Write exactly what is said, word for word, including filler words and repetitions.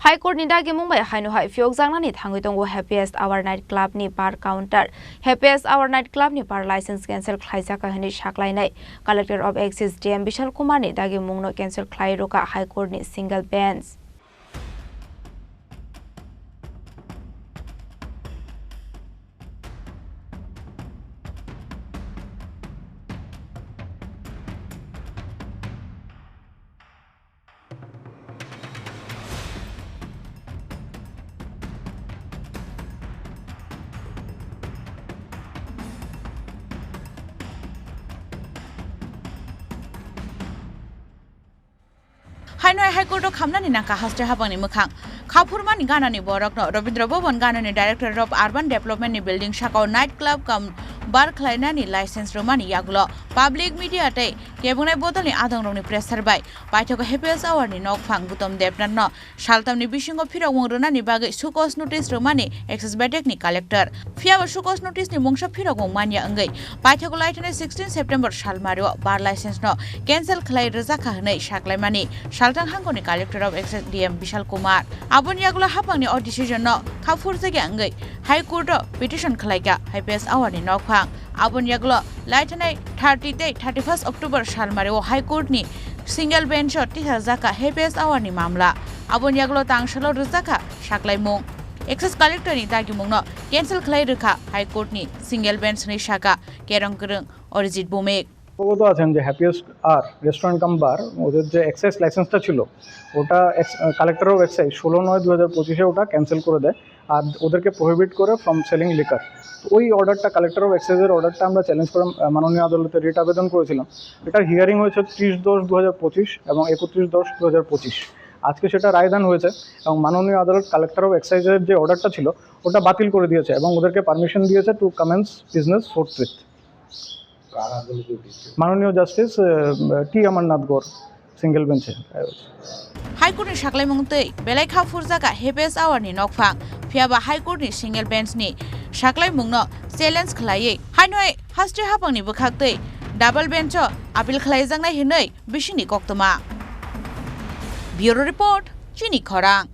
High Court ni dagimung bai haino hai phiyokjaknani thangwi tongo Happiest Hour Night Club ni bar counter. Happiest Hour Night Club ni bar license cancel khlaijak hwnwi saklainai Collector of Excise D M Bishal Kumar ni dagimung no cancel khlai rwkha High Court ni single bench. Haino High Court o khamnani nangkha haste habangni mwkhang. Khaphurmani ganani borokno Rabindra Bhavan ganani Director of Urban Development ni building sakao night club cum bar khlainani license rwmani yagulo public media tei kebungnai bodolni adongrokni pressure bai paithago Happiest Hour ni nokphang Gautam Debnath no saltamni bisingo phirokmung rwnani bagwi show cause notice rwmani Excise bedek ni collector. Phiyaba show cause notice ni mungsa phirokmung manya wngwi paithago laithani sixteen September salmario bar license no cancel khlai rwjakha hwnwi saklaimani Saltang hangkoni Collector of Excise D M Bishal Kumar. Aboni yagulo hapangni o decision no khaphurjakya wngwi High Court o petition khlaikha Happiest Hour ni nokphang. Aboni yagulo laithanai thirty tei thirty-first October salmario High Court ni single bench o tisajak kha Happiest Hour ni mamla. Aboni yagulo tangsalo rwjakha saklaimung. Excise Collector ni dagimung no cancel khlai rwkha High Court ni single bench hwnwi sakha Kerong Kwrwng Orijit Bhumik. অবগত আছেন যে হ্যাপিয়েস্ট আর রেস্টুরেন্ট কাম বার, ওদের যে এক্সাইজ লাইসেন্সটা ছিল, ওটা এক্স-, আহ, collector of excise ষোলো নয় দু হাজার পঁচিশে ওটা ক্যান্সেল করে দেয়, আর ওদেরকে প্রোহিবিট করে ফ্রম সেলিং লিকার। তো ওই অর্ডারটা, কালেক্টর অফ এক্সাইজের অর্ডারটা আমরা চ্যালেঞ্জ করে, আহ, মাননীয় আদালতে রিট আবেদন করেছিলাম। এটার হিয়ারিং হয়েছে ত্রিশ দশ দু হাজার পঁচিশ এবং একত্রিশ দশ দু হাজার পঁচিশ। আজকে সেটা রায়দান হয়েছে এবং মাননীয় আদালত কালেক্টর অফ এক্সাইজের যে অর্ডারটা ছিল, ওটা বাতিল করে দিয়েছে এবং ওদেরকে পারমিশন দিয়েছে টু কমেন্স বিজনেস ফোর্থফিফথ। মাননীয় জাস্টিস, আহ, টি অমরনাথ গৌর সিঙ্গেল বেঞ্চে। High Court ni saklaimung tei belai kha phurjakha Happiest Hour ni nokphang, phiyaba High Court ni single bench ni saklaimung no challenge khlaiwi haino hai haste hapang ni bwkhak tei double bench o appeal khlaijaknai hwnwi bisingni koktwma. Bureau Report, Chini Khorang.